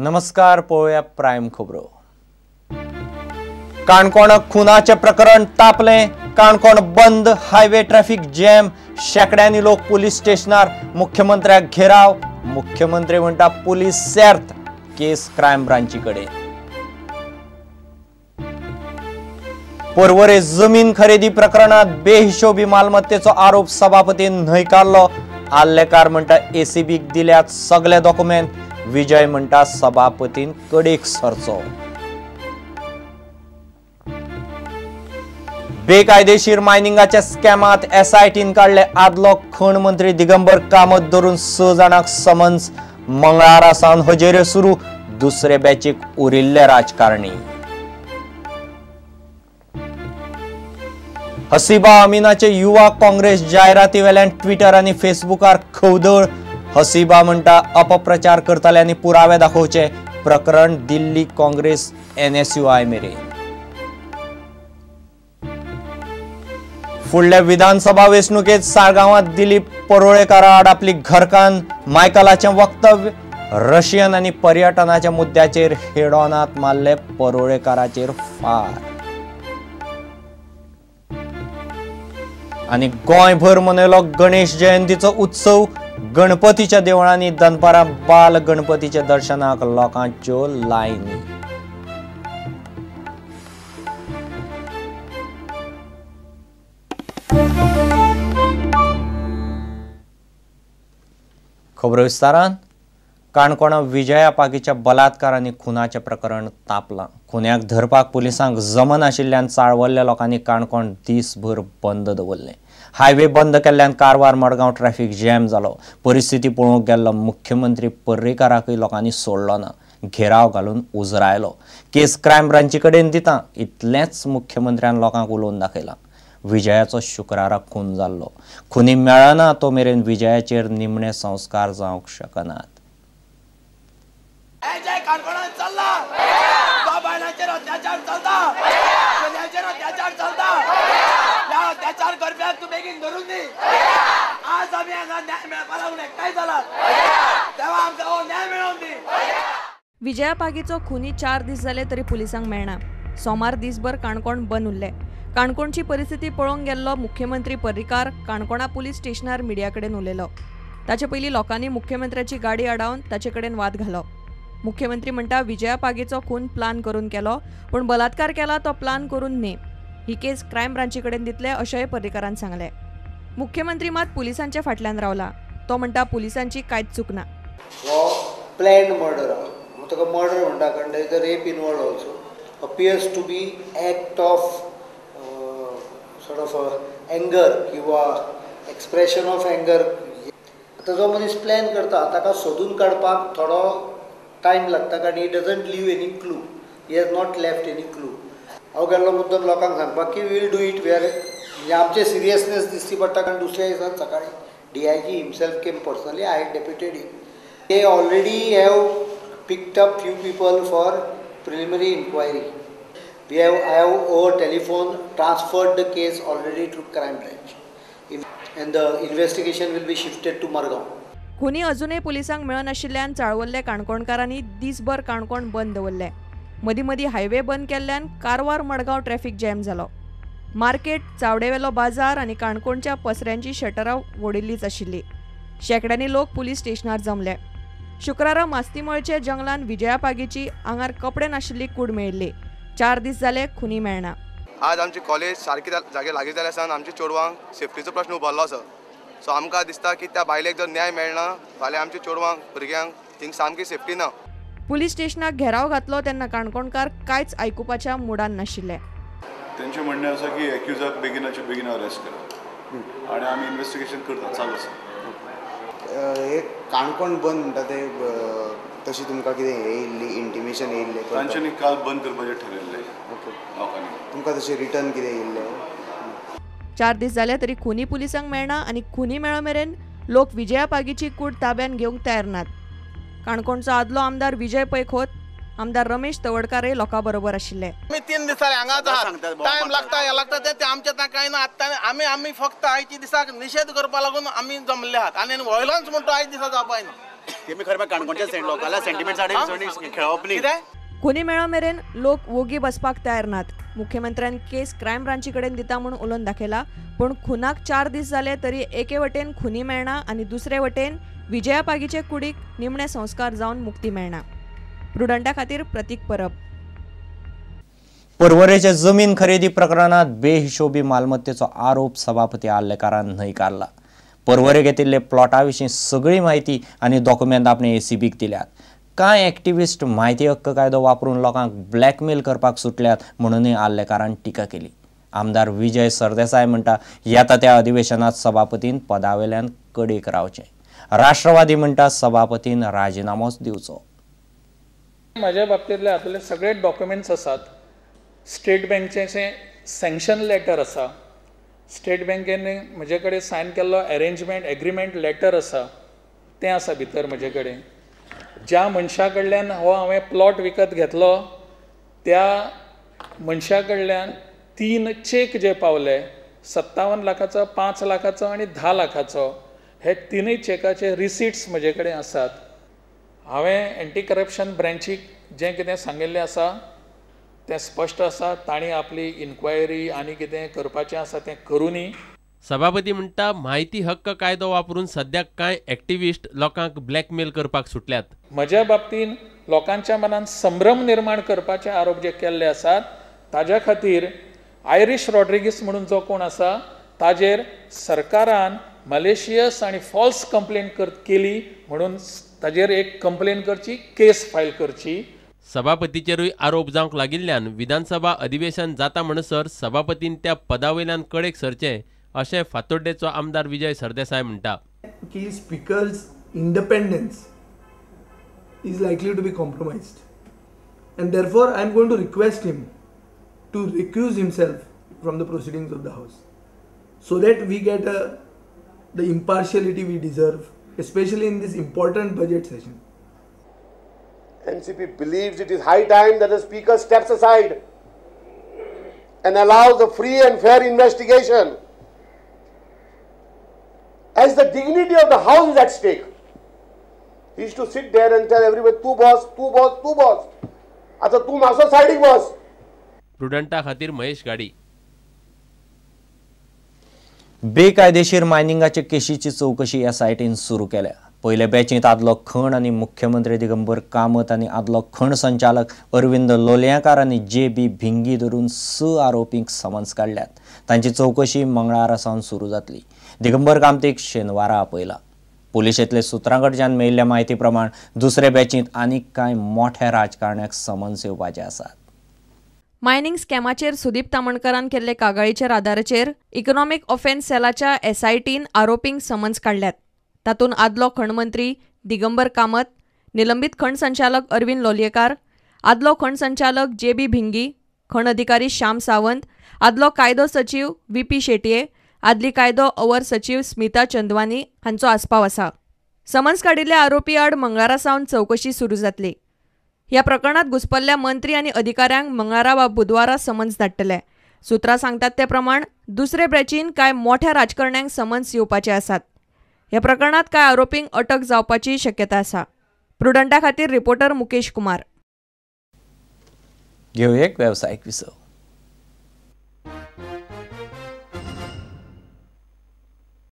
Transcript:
नमस्कार, पळोवया प्रायम खबरो. काणकोण खुनाचें प्रकरण तापलें. काणकोण बंद, हायवे ट्रॅफिक जॅम, शेकड्यांनी लोक पुलीस स्टेशनार, मुख्यमंत्र्याक घेराव. मुख्यमंत्री म्हणटा पुलीस सेर्त, केस क्रायम ब्रांची कडेन. पर्वरे जमीन खरेदी प्रकरणात बेहिशोबी मालमत्तेचो आरोप सभापतीन न्हयकारलो. आल्लेकार म्हणटा एसीबीक दिल्यात सगळे डॉक्युमेंट. विजय म्हणटा सभापतीन कडेक सरचो. बेकायदेशीर मायनिंगाच्या स्कॅमात एसआयटीन काडले आदलो खण मंत्री दिगंबर कामत धरून 6 जाणांक समन्स. मंगळारा सावन हजेऱ्यो सुरू, दुसरे बॅचीक उरिल्ले राजकारणी. हसीबा अमीनाचे युवा काँग्रेस जायराती वेल्यान ट्विटर आनी फेसबुकार खवदळ. हसीबा म्हणटा अपप्रचार करताले आनी पुरावे दाखोवचे. प्रकरण दिल्ली काँग्रेस एनएसयूआय मेरेन. फुडल्या विधानसभा वेंचणुकेत साळगांवांत दिलीप परुळेकारा आड आपली घरकान्न मायकलाचें वक्तव्य. रशियन आनी पर्यटनाच्या मुद्द्याचेर हेडॉनात मारले परुळेकाराचेर फार. आनी गोंयभर मनयलो गणेश जयंतीचो उत्सव. गणपतीच्या देवळांनी दनपारां बाल गणपतीच्या दर्शनाक लोकांच्यो लायनी. खबरो विस्तारान. काणकोणा विजया पागीच्या बलात्कार आनी खुनाचें प्रकरण तापलां. खुन्याक धरपाक पुलिसांक जमनाशिल्ल्यान चाळवल्ल्या लोकांनी काणकोण दीसभर बंद दवरलें. हायवे बंद केल्ल्यान कारवार मडगांव ट्रॅफिक जॅम जालो. परिस्थिती पळोवंक गेल्लो मुख्यमंत्री पर्रीकाराकय लोकांनी सोडलो ना. घेराव घालून उजरायलो. केस क्रायम ब्रांची कडेन दिता इतलेंच मुख्यमंत्र्यान लोकांक उलोवन दाखयलां. विजयाचो शुक्राराक खून जाल्लो. खुनी मेळना तो मेरेन विजयाचेर निमणे संस्कार जावंक शकनात. विजया पागीचो खुनी 4 दीस जाले तरी पुलिसांक मेळना. सोमार दीसभर काणकोण बंद उरलें. काणकोणची परिस्थिती पळोवंक गेल्लो मुख्यमंत्री पर्रीकार काणकोणा पुलीस स्टेशनार मिडिया कडेन उलयलो. ताचे पयलीं लोकांनी मुख्यमंत्र्याची गाडी आडावन ताचे कडेन वाद घालो. मुख्यमंत्री म्हणटा विजया पागीचो खून प्लान करून केलो, पूण बलात्कार केला तो प्लान करून न्ही. ही केस क्रायम ब्रांची कडेन दितले अशेंय पर्रीकारान सांगलें. मुख्यमंत्री मात पुलिसांच्या फाटल्यान रावला. तो म्हणटा पुलिसांची कांयच चूक ना. हो प्लॅन मर्डर, ताका मर्डर म्हणटा कारण there is a rape involved also. Appears to be act of sort of anger किंवा एक्सप्रेशन ऑफ एंगर. आतां जो मनीस प्लॅन करता ताका सोदून काडपाक थोडो टायम लागता कारण he doesn't leave any clue, he has not left any clue. हांव गेल्लो मुद्दम लोकांक सांगपाक की we'll do it, we are, म्हणजे आमचें सिरियसनेस दिसची पडटा कारण दुसऱ्या दिसा सकाळीं DIG himself came personally, I had deputed him. They already have picked up few people for preliminary inquiry. I have over telephone transferred the case already to crime branch and the investigation will be shifted to Margao. खुनी अजूनय पुलिसांक मेळनाशिल्ल्यान चाळवल्ले काणकोणकारांनी दीसभर काणकोण बंद दवरलें. मदीं मदीं highway बंद केल्ल्यान कारवार मडगांव ट्रॅफिक जॅम जालो. मार्केट, चावडेवेलो बाजार आनी काणकोणच्या पसऱ्यांची शटरां वडिल्लीच आशिल्ली. शेकड्यांनी लोक पुलीस स्टेशनार जमले. शुक्रारा मास्तीमळचे जंगलान विजया पागीची आंगार कपडे नाशिल्ली कूड मेळिल्ली. 4 दीस जाले खुनी मेळना. आज आमची कॉलेज सारकी जागे लागीं जाल्या आसा, आमच्या चेडवांक सेफ्टीचो प्रश्न उबारलो आसा. सो आमकां दिसता की त्या बायलेक जर न्याय मेळना जाल्यार आमच्या चेडवांक भुरग्यांक थिंग सामकी सेफ्टी ना. पुलीस स्टेशनाक घेराव घातलो तेन्ना काणकोणकार कांयच आयकुपाच्या मुडान नाशिल्ले. तेंचें म्हणणें आसा की एक्युजाक बेगिनाचे बेगीन अरेस्ट करा आनी आमी इन्वेस्टिगेशन करता, चालू आसा. हे काणकोण बंद म्हणटा ते तशी तुमकां कितें हें येयल्ली, इंटिमेशन येयल्लें? तांच्यांनी काल बंद करपाचें ठरयल्लें. ओके, लोकांनी तुमकां तशें रिटर्न कितें येयल्लें? 4 दीस जाले तरी खुनी पुलिसांक मेळना आनी खुनी मेळ मेरेन लोक विजया पागीची कूड ताब्यान घेवंक तयार नात. काणकोणचो आदलो आमदार विजय पै खोत, आमदार रमेश तवडकारय लोकां बरोबर आशिल्ले. आमी 3 दीस जाले हांगाच आहात. टायम लागता हें लागता तें आमचें तां कांय ना. आतां आमी आमी फक्त आयच्या दिसाक निशेध करपा लागून आमी जमले आहात आनी व्हायलन्स म्हणटा आयज दिसा जावपाक ना. तेमी खरें काणकोणच्या लोकांना सेंटिमेंट्स खेळप न्ही. खुनी मेळो मेरेन लोक वोगी बसपाक तयार नात. मुख्यमंत्र्यान केस क्रायम ब्रांची कडेन दिता म्हूण उलोवन दाखयला, पूण खुनाक 4 दीस जाले तरी एके वटेन खुनी मेळना आनी दुसरे वटेन विजया पागीचे कुडीक निमणे संस्कार जावन मुक्ती मेळना. प्रुडंटा खातीर प्रतीक परब. पर्वरेचे जमीन खरेदी प्रकरणात बेहिशोबी मालमत्तेचो आरोप सभापती आर्लेकारान न्हयकारला. पर्वरे घेतिल्ले प्लॉटा विशीं सगळी म्हायती आनी डॉक्युमेंट आपणे एसीबीक दिल्यात. कांय एक्टिविस्ट म्हायती हक्क कायदो वापरून लोकांक ब्लॅकमेल करपाक सुटल्यात म्हणूनय आर्लेकारान टिका केली. आमदार विजय सरदेसाय म्हणटा येता त्या अधिवेशनात सभापतीन पदावेल्यान कडेक रावचें. राष्ट्रवादी म्हणटा सभापतीन राजिनामोच दिवचो. म्हज्या बाबतींतले हातूंतले सगळे डॉक्युमेंट्स आसात. स्टेट बँकचें सँक्शन लेटर आसा, स्टेट बँकेन म्हजे कडेन सायन केल्लो एरेंजमेंट एग्रीमेंट लेटर आसा, तें आसा भितर म्हजे कडेन. ज्या मनशा कडल्यान हो हांवें प्लॉट विकत घेतलो त्या मनशा कडल्यान 3 चेक जे पावले 57 लाखाचो, 5 लाखाचो आनी 10 लाखाचो, हे 3 चेकाचे रिसिट्स म्हजे कडेन आसात. हांवें एंटी करप्शन ब्रँचीक जें कितें सांगिल्लें आसा तें स्पश्ट आसा. तांणी आपली इन्क्वायरी आनी कितें करपाचें आसा तें करूनी. सभापती म्हणटा म्हायती हक्क कायदो वापरून सद्याक कांय एक्टिविस्ट लोकांक ब्लॅकमेल करपाक सुटल्यात. म्हज्या बाबतीन लोकांच्या मनान संभ्रम निर्माण करपाचे आरोप जे केल्ले आसात ताज्या खातीर आयरीश रॉड्रिगीस म्हणून जो कोण आसा ताजेर सरकारान मलेशियस आनी फॉल्स कंप्लेन केली म्हणून ताजेर एक कंप्लेन करची, केस फायल करची. सभापतीचेरूय आरोप जावंक लागिल्ल्यान विधानसभा अधिवेशन जाता म्हणसर सभापतीन त्या पदावयल्यान कडेक सरचें अशें फातोड्डेचो आमदार विजय सरदेसाय म्हणटा. की speaker's independence is likely to be compromised and therefore I am going to request him to recuse himself from the proceedings of the house so that we get the impartiality we deserve, especially in this important budget session. NCP believes it is high time that the speaker steps aside and allows a free and fair investigation, as the dignity of the house is at stake. He used to sit there and tell everybody, "Tu boss, tu boss, tu boss." Ata tu maso siding boss. प्रुडंटा खातीर महेश गाडी. बेकायदेशीर मायनिंगाचे केशीची चौकशी एसआयटीन सुरू केल्या. पयले बॅचींत आदलो खण आनी मुख्यमंत्री दिगंबर कामत आनी आदलो खण संचालक अरविंद लोलयेंकार आनी जे बी भिंगी धरून 6 आरोपींक समन्स काडल्यात. तांची चौकशी मंगळारा सावन सुरू जातली. दिगंबर कामतीक शेनवारा आपयला. पुलिशेंतले सुत्रां कडच्यान मेळिल्ल्या म्हायती प्रमाण दुसरे बॅचींत आनीक कांय मोठ्या राजकारण्याक समन्स येवपाचे आसात. मायनिंग स्कॅमाचेर सुदीप तामणकरान केल्ले कागाळीचेर आदाराचेर इकॉनॉमिक ऑफेन्स सेलाच्या एसआयटीन आरोपींक समन्स काडल्यात. तातूंत आदलो खण मंत्री दिगंबर कामत, निलंबीत खण संचालक अरविंद लोलयेकार, आदलो खण संचालक जे बी भिंगी, खण अधिकारी श्याम सावंत, आदलो कायदो सचीव व्ही पी शेटये, आदली कायदो our सचीव स्मिता चंदवानी हांचो आस्पाव आसा. समन्स काडिल्ल्या आरोपी आड मंगळारा सावन चवकशी सुरू जातली. ह्या प्रकरणात घुसपल्ल्या मंत्री आनी अधिकाऱ्यांक मंगळारा वा बुधवारा समन्स धाडटले. सुत्रां सांगतात ते प्रमाण दुसरे बॅचीन कांय मोठ्या राजकारण्यांक समन्स येवपाचे आसात. ह्या प्रकरणात कांय आरोपींक अटक जावपाची शक्यता आसा. प्रुडंटा खातीर रिपोर्टर मुकेश कुमार. घेवया एक वेवसायीक विसव.